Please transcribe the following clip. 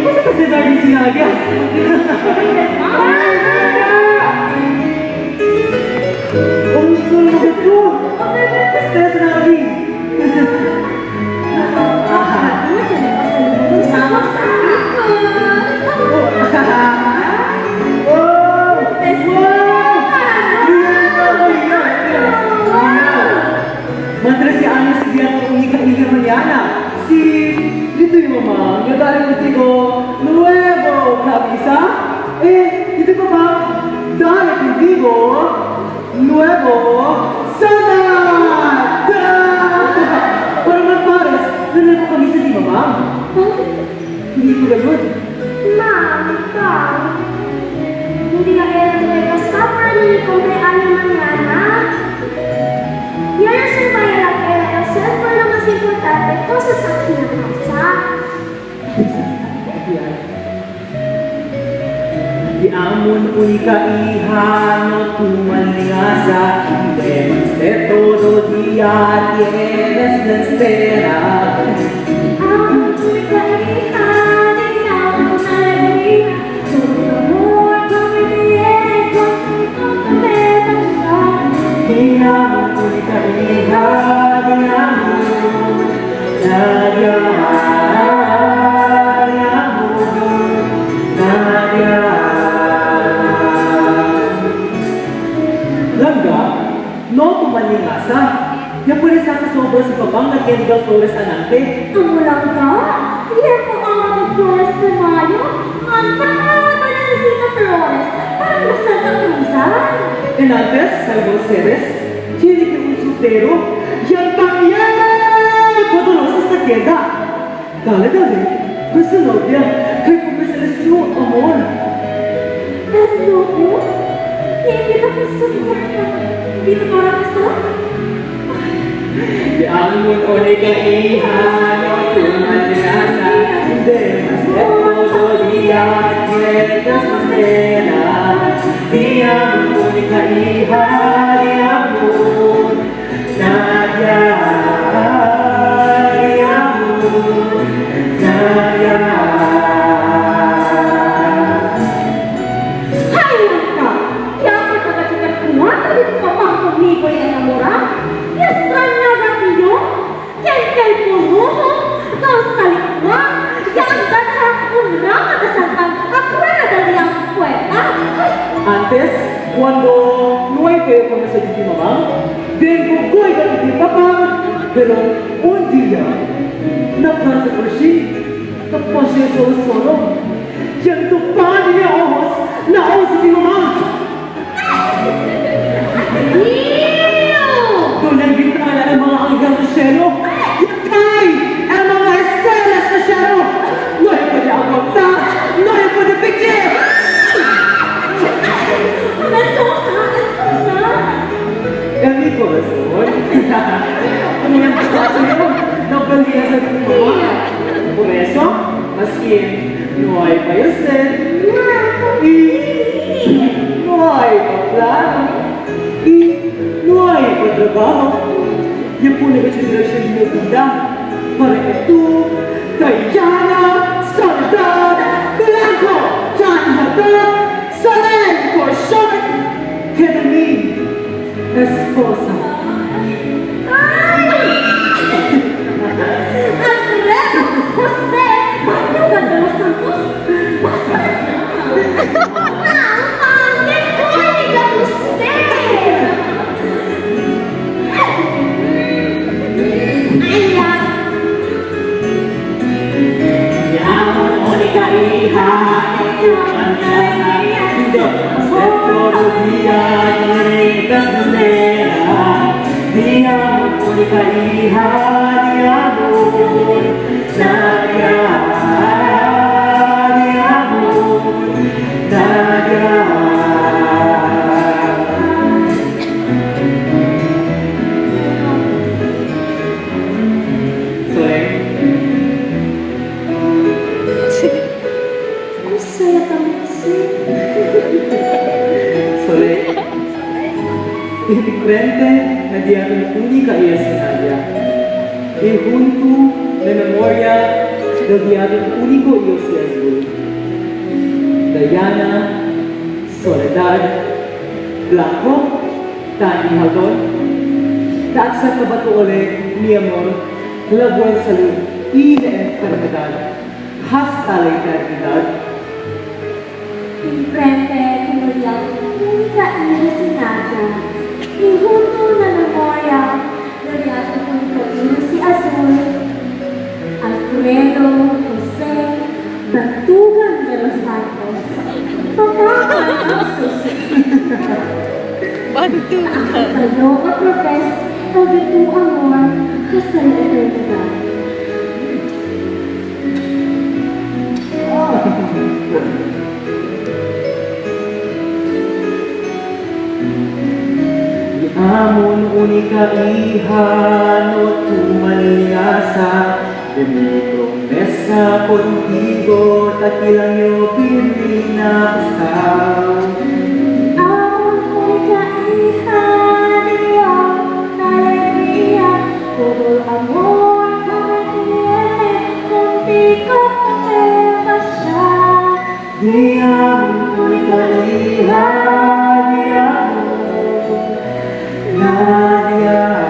Basta kasi lagi sinabi. Ang sulog ko! Stress na kami. Madre si Ana si Bianca única hija mañana. Sí, dito yung mama, nga dahil ko nuevo camisa. Eh, dito pa ba? Dahil contigo, nuevo sana! Para magpares, na nuevo camisa ni mama. Hindi ko gayon. Ma'am, pa, hindi ka kaya nueva para ni cumpleaños mañana. Y ahora se va a la que hacer por lo más importante, cosas aquí en la casa. Di amon única hija no tu malingasa, de todo día tienes la espera. Amon única hija, digna una alegría, todo amor que me tiene contigo me da. Di amon única hija, di amon, Nadia, di amon, Nadia. Langga, no tumalingasa. Yan po rin sa sobra sa babang na Kendall Flores anante. Tumulang ka? Tiempo ang mga Flores de Mayo. Ang tama na si Sita Flores para na Santa Cruzan. En antes, salvo ustedes, tiene que un soltero, yan también poderosa esta tienda. Dale, dale, con su novia, kay kumesales su amor. Pero, hindi kita sa Hindi para sa Di amon única hija, no tumalingasa, de todo día tienes espera. Di amon única hija, di amon, Nadia, di amon, Nadia. Ay, ka! Yaman ka ka chica cuatro de tu papá conmigo y enamorar. Y extrañaba yo. ¿Quién que el purujo? No salikwa. Yan sa una matasantan afuera de la puerta. Antes, cuando no hay que conocer a mi mamá, vengo con mi papá, pero un día, napansa por sí, tapos siya solo-solo. Yan to pa niya ojos, naos si mamá. Ew! Doon ang bintana ng mga anghel sa cielo. Yakay ang mga estelas sa cielo. No hay pwede aguantar, no hay pwede picture. Mendoza! Mendoza! En mi corazón, un espacio no podía ser tu mamá. Por eso, más bien, no hay para usted y no hay para plano y no hay para trabajo. Yan po nag-consideration mi vida para que tú, Diana, Soledad, Blanco, Jonathan, Solen for short, queda mi esposa. Ay! Alfredo José Manuel de los Santos. Basta na! Ang única usted! Ay, Di amon única hija, todo día tienes espera. Di amon única hija, di amon, Nadia, di amon, Nadia. Sorry. Ang saya kami kasi. Sorry. Indiferente na di única hija si Nadia. Y junto de memoria Del día del único y azul. Diana, Soledad, Blanco, Tani Haldon, te acepta ba tu ulit, mi amor, la buena salud y la enfermedad, hasta la eternidad? Enfrente con la única hija si Nadia, y junto na memoria, gloriato con si Azul, Alfredo Jose Bantugan de los Santos, Papa ang susi. Bantugan. Aceptó otra vez el de tu amor hasta la eternidad. Amon única hija, no tu maningasa, de mi promesa contigo, takilang yo pininapasaw. Amon única hija, Dios, la alegría, todo el amor que me tiene, contigo te pasar. Di amon única hija, di amon, Nadia.